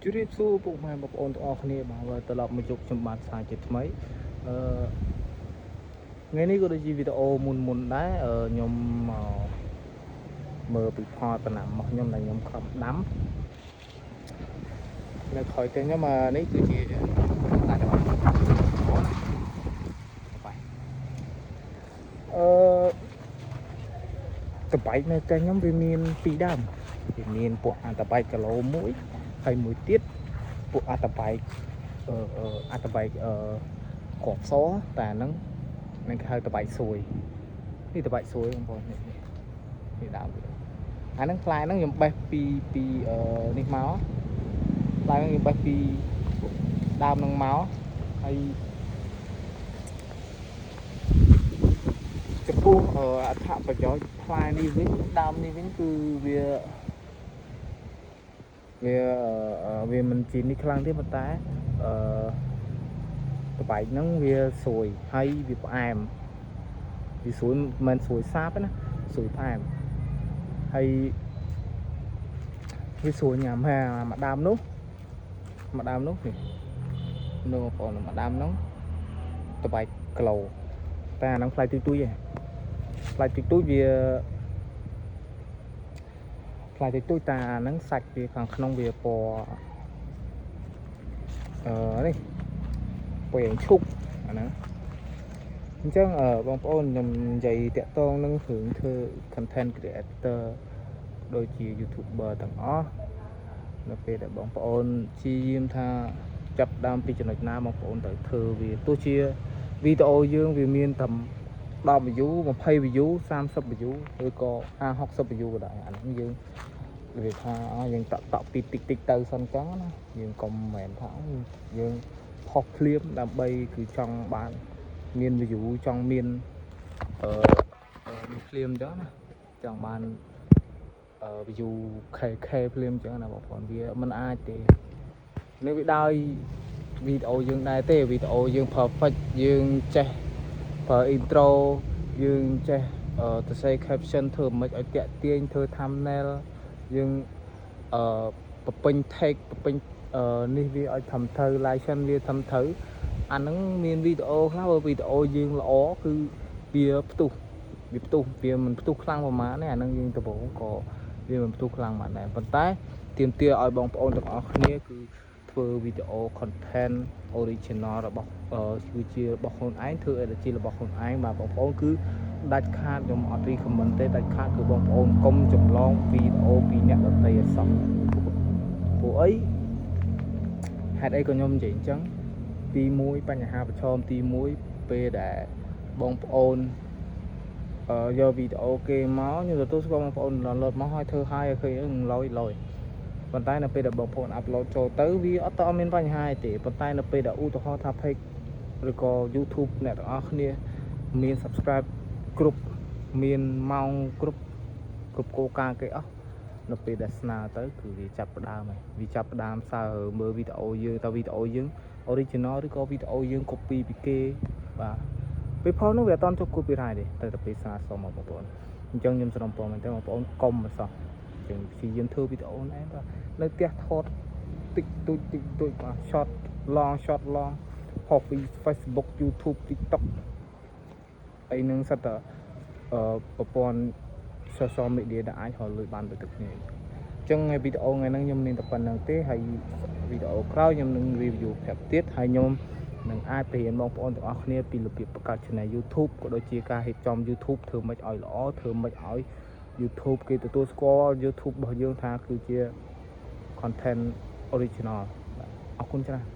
ជម្រាបសួរពុកម៉ែបងប្អូនទាំងអស់គ្នាបាទវិលត្រឡប់មកជួបខ្ញុំបាទសាជាថ្មីអឺថ្ងៃនេះក៏ដូចជាវីដេអូមុនមុនដែរអឺខ្ញុំមកមើលពីផលដំណាំរបស់ខ្ញុំដែលខ្ញុំខំដាំនៅក្រោយផ្ទះខ្ញុំអានេះគឺជាតែតែបងប្អូនណាបាយអឺតបែកនៅផ្ទះខ្ញុំវាមានពីរដើមវាមានពួកអាតបែកគីឡូមួយហើយមួយទៀត ពួកអត្តបែកអឺអឺអត្តបែកអឺក្របសតែអាហ្នឹងហ្នឹងគេហៅតបែកសួយនេះតបែកសួយបងប្អូននេះនេះនេះដើមវាអាហ្នឹងផ្លែហ្នឹងខ្ញុំបេះពីពីអឺនេះមកផ្លែហ្នឹងខ្ញុំបេះពីដើមហ្នឹងមកហើយចំពោះអឺអត្ថប្រយោជន៍ផ្លែនេះវិញដើមនេះវិញគឺវាវាអឺវាមិនជានេះខ្លាំងទេប៉ុន្តែអឺ តបែកហ្នឹងវាស្រួយហើយវាផ្អែមវាស្រួយមិនមែនស្រួយសាបទេណាស្រួយផ្អែមហើយវាស្រួយញ៉ាំហើយអាមួយដើមនោះមួយដើមនោះនេះនោះបងប្អូនមួយដើមហ្នឹងតបែកគីឡូតែអាហ្នឹងផ្លែទុយទុយឯងផ្លែទុយទុយវាផ្លែទុយទុយតែអាហ្នឹងសាច់វាខាងក្នុងវាពណ៌អឺនេះពណ៌ឈូកអាហ្នឹង អញ្ចឹងអឺបងប្អូនខ្ញុំនិយាយតាក់ទងនឹងរឿងធ្វើ content creator ដូចជា YouTuber ទាំងអស់នៅពេលដែលបងប្អូនព្យាយាមថាចាប់ដើមពីចំណុចណាបងប្អូនត្រូវធ្វើវាទោះជាវីដេអូយើងវាមានតែ10 view 20 view 30 view ឬក៏50 60 view ក៏ដោយអាហ្នឹងយើងនិយាយថាយើងតក់តក់ពីតិចតិចទៅសិនចឹងណាយើងកុំមែនថាយើងផុសភ្លាមដើម្បីគឺចង់បាន មាន view ចង់មានអឺអឺនេះភ្លាមអញ្ចឹងណាចង់បានអឺ view KK ភ្លាមអញ្ចឹងណាបងប្អូនវាមិនអាចទេនេះវាដោយវីដេអូយើងដែរទេវីដេអូយើង perfect យើងចេះប្រើ intro យើងចេះអឺទៅសេ caption ធ្វើមិនឲ្យតាក់ទាញធ្វើ thumbnail យើងអឺបពេញ tag បពេញអឺនេះវាឲ្យធ្វើត្រូវ license វាធ្វើត្រូវ អាហ្នឹងមានវីដេអូខ្លះបើវីដេអូយើងល្អគឺវាផ្ទុះវាផ្ទុះវាមិនផ្ទុះខ្លាំងប្រហែលទេអាហ្នឹងយើងដំបូងក៏វាមិនផ្ទុះខ្លាំងប៉ុន្មានដែរប៉ុន្តែទាមទារឲ្យបងប្អូនទាំងអស់គ្នាគឺធ្វើវីដេអូ content original របស់អឺគឺជារបស់ខ្លួនឯងធ្វើអីជារបស់ខ្លួនឯងបាទបងប្អូនគឺដាច់ខាតខ្ញុំអត់ recommend ទេដាច់ខាតគឺបងប្អូនកុំចម្លងវីដេអូពីអ្នកដទៃឲ្យសោះព្រោះអីហេតុអីក៏ខ្ញុំនិយាយអញ្ចឹង ទី1បញ្ហាប្រឈមទី1ពេលដែលបងប្អូនអឺយកវីដេអូគេមកខ្ញុំទទួលស្គាល់បងប្អូន download មកហើយធ្វើឲ្យឃើញលយលយប៉ុន្តែនៅពេលដែលបងប្អូន upload ចូលទៅវាអត់តមានបញ្ហាទេប៉ុន្តែនៅពេលដែលឧទាហរណ៍ថា page ឬក៏ YouTube អ្នកទាំងអស់គ្នាមាន subscribe គ្រប់មានម៉ោងគ្រប់គ្រប់គោលការណ៍គេអស់នៅពេលដែលស្នើទៅគឺវាចាប់ផ្ដើមហើយវាចាប់ផ្ដើមសើមើលវីដេអូយើងតើវីដេអូយើង original ឬក៏វីដេអូយើង copy ពីគេបាទពេលផុសនោះវាអត់តន់ចុះ copyright ទេតែតែពេលស្នើសុំមកបងប្អូនអញ្ចឹងខ្ញុំសរុបពរមែនតើបងប្អូនកុំមកសោះអញ្ចឹងព្យាយាមធ្វើវីដេអូណែបាទនៅផ្ទះថតតិចតួចតិចតួចបាទ short long short long ផុសពី Facebook YouTube TikTok អីហ្នឹងសិតតែអឺប្រព័ន្ធ social media ដែលអាចរកលុយបានដូចតែគ្នាអញ្ចឹងថ្ងៃវីដេអូថ្ងៃហ្នឹងខ្ញុំមានតែប៉ុណ្្នឹងទេហើយវីដេអូក្រោយខ្ញុំនឹង review ប្រាប់ទៀតហើយខ្ញុំនឹងអាចបរៀនបងប្អូនទាំងអស់គ្នាពីរបៀបបង្កើត channel YouTube ក៏ដូចជាការរៀបចំ YouTube ធ្វើម៉េចឲ្យល្អធ្វើម៉េចឲ្យ YouTube គេទទួលស្គាល់ YouTube របស់យើងថាគឺជា content original បាទអរគុណច្រើន។